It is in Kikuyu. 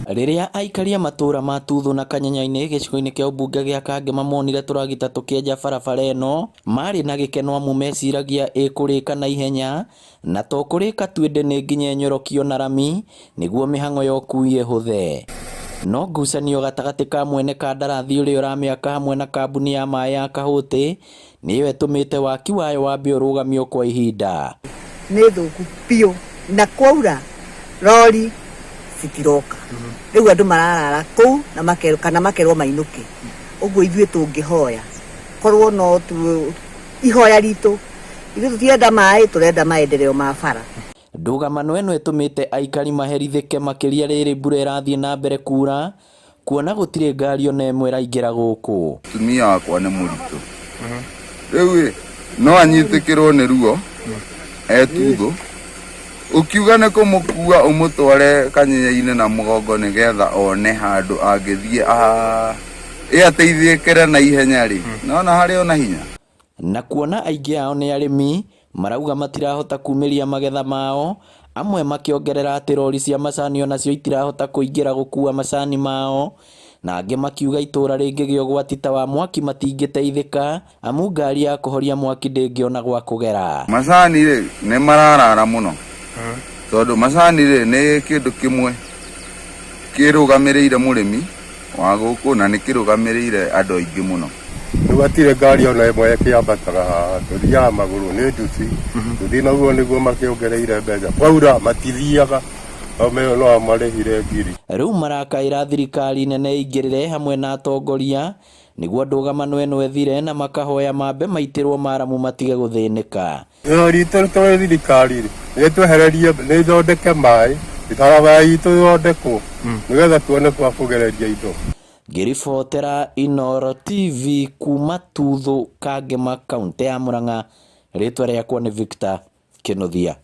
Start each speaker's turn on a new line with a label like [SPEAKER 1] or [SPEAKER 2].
[SPEAKER 1] Rĩrĩa aikari a matũũra ma Tuthũ na Kanyenya-inĩ gĩcigo-inĩ kĩa ũmbunge gĩa Kangema monire tũragita tũkĩenja barabara ĩno, marĩ na gĩkeno amu meciragia ĩkũrĩka na ihenya na to kũrĩka tu ĩndĩ nĩ nginya ĩnyorokio na rami nĩguo mĩhang'o ya ũkui ĩhũthe. No ngucanio gatagatĩ ka mwene kandarathi ũrĩa ũramĩaka hamwe na kambuni ya maĩ ya Kahũtĩ nĩyo ĩtũmĩte waki wayo wambe ũrũgamio kwa ihinda.
[SPEAKER 2] Nĩ thũku biũ na kwaura rori citiroka rĩu andũ mararara kũu na makerwo kana makerwo mainũke ũguo ithuĩ tũngĩhoya korwo no tu ihoya ritũ ithuĩ tũtirenda maĩ tũrenda maendeleo ma bara.
[SPEAKER 1] Ndũgamano ĩno ĩtũmĩte aikari maherithĩke makĩria rĩrĩ mbura ĩrathiĩ na mbere kuura Kuona gũtirĩ ngari ona ĩmwe ĩraingĩra gũkũ.
[SPEAKER 3] Mũtumia wakwa nĩ mũritũ rĩu ĩ no anyitĩkĩrwo nĩ ruo etuthũ ũkiuga nĩ kũmũkua ũmũtware kanyenya-inĩ na mũgongo nĩgetha one handũ angĩthiĩ ĩ ateithĩkĩre na ihenya rĩ nona harĩ ona hinya.
[SPEAKER 1] Na kuona aingĩ ao nĩ arĩmi, marauga matirahota kumĩria magetha mao, amwe makĩongerera atĩ rori cia macani onacio itirahota kũingĩra gũkua macani mao, na angĩ makiuga itũra rĩngĩgĩa ũgwati ta wa mwaki matingĩteithĩka amu ngari ya kũhoria mwaki ndĩngĩona gwa kũgera.
[SPEAKER 3] Macani rĩ nĩ mararara mũno tondũ macani rĩ nĩ kĩndũ kĩmwe kĩrũgamĩrĩire mũrĩmi wa gũkũ na nĩ kĩrũgamĩrĩire andũ aingĩ mũno.
[SPEAKER 4] Rĩu hatirĩ ngari ona ĩmwe ĩkĩambataga haha, tũthiaga magũrũ nĩ nduthi, nduthi naguo nĩguo makĩongereire mbeca, kwaura matithiaga, no marĩhire ngiri.
[SPEAKER 1] Rĩu marakaĩra thirikari nene ĩingĩrĩre hamwe na atongoria nĩguo ndũgamano ĩno ĩthire na makahoya mambe maitĩrwo maramu matige gũthĩnĩka.
[SPEAKER 4] Ihoya ritũ tũrĩ thirikari rĩ, nĩ ĩtwehererie, nĩ ĩthondeke maĩ, barabara itũ ĩthondekwo nĩgetha tuone gwa kũgereria indo.
[SPEAKER 1] Ngĩribotera Inooro TV kuuma Tuthũ, Kangema, kauntĩ ya Murang'a, rĩtwa rĩakwa nĩ Victor Kĩnuthia.